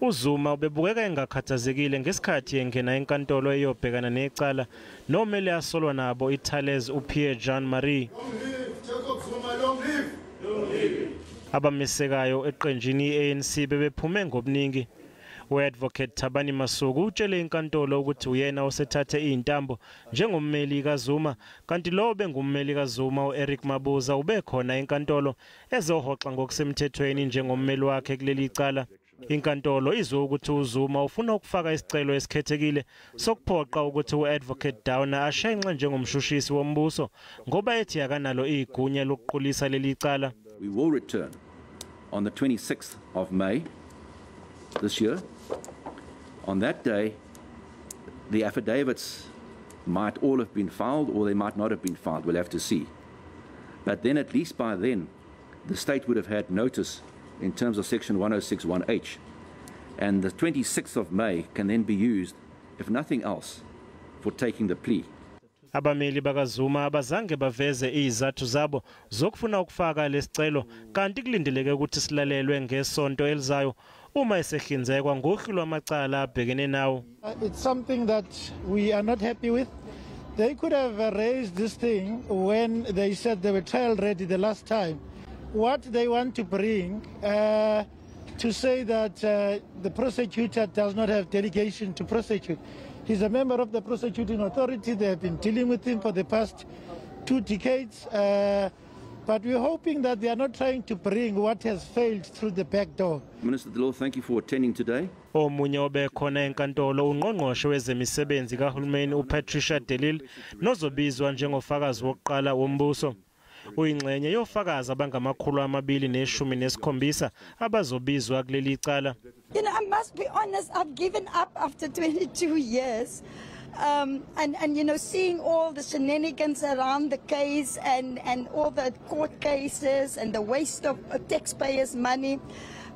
UZuma ubebukeka engakhathazekile ngesikhathi engena enkantolo eyobhekana necala nomele asolwa nabo iThales uPierre Jean Marie. Abamesekayo eqenjini iANC bebephume ngobuningi. U-Advocate Thabani Masuku utshele inkantolo ukuthi uyena osethathe izintambo njengommeli kaZuma, kanti lo bengummeli kaZuma uEric Mabuza ubekhona enkantolo ezohoxa ngokusemthethweni njengommeli wakhe kuleli cala. Inkantolo izwe ukuthi uZuma ufuna ukufaka isicelo esikhethekile sokuphoqa ukuthi u-Advocate Downer ashenxe njengomshushisi wombuso ngoba ethi akanalo igunya lokuqulisa leli cala. We will return on the 26th of May this year. On that day, the affidavits might all have been filed or they might not have been filed. We'll have to see. But then at least by then, the state would have had notice in terms of section 106(1)H. And the 26th of May can then be used, if nothing else, for taking the plea. Abameli bakaZuma abazange baveze izathu zabo zokufuna ukufaka lesicelo, kanti kulindeleke ukuthi silalelwe ngesonto elizayo uma esehlinzekwa ngohlu lwamacala abhekene nawo. It's something that we are not happy with. They could have raised this thing when they said they were trial ready the last time. What they want to bring to say that the prosecutor does not have delegation to prosecute. He's a member of the prosecuting authority. They have been dealing with him for the past 2 decades. But we're hoping that they are not trying to bring what has failed through the back door. Minister Delors, thank you for attending today. Omunye obekhona enkantolo ungqongqoshe wezemisebenzi kahulumeni uPatricia de Lille nozobizwa njengofakazi wokuqala wombuso. Uyingxenye yofakazi abangama-217 abazobizwa kuleli cala. You know, I must be honest, I've given up after 22 years. And you know, seeing all the shenanigans around the case and all the court cases and the waste of taxpayers' money.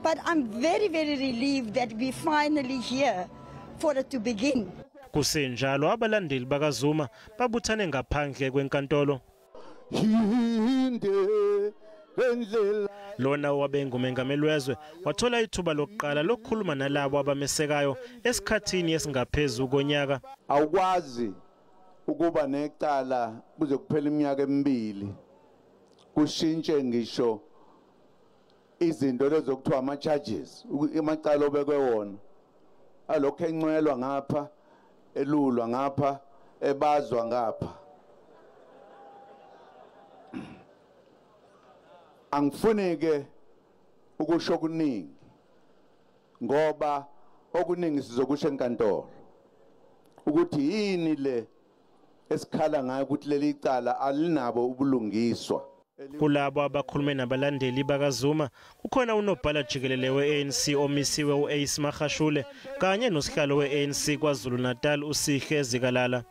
But I'm very, very relieved that we're finally here for it to begin. Kusenjalo abalandeli bakaZuma babuthane ngaphandle kwenkantolo. Lona owabengumengameli wezwe wathola ithuba lokuqala lokukhuluma nalabo abamesekayo esikhathini esingaphezulu konyaka. Awukwazi ukuba necala kuze kuphele iminyaka emibili kushintshe ngisho izinto lezokuthiwa ama charges, amacala obekwe wona alokho encwelwa ngapha, elulwa ngapha, ebazwa ngapha. Angifuni ke ukusho okuningi ngoba okuningi sizokusho enkantolo ukuthi yini le esikhala ngayo ukuthi leli icala alinabo ubulungiswa. Kulabo abakhulume nabalandeli bakaZuma kukhona unobhala jikelele we-ANC omisiwe u-Ace Magashule kanye nosihlalo we-ANC KwaZulu-Natal uSihle Zikalala.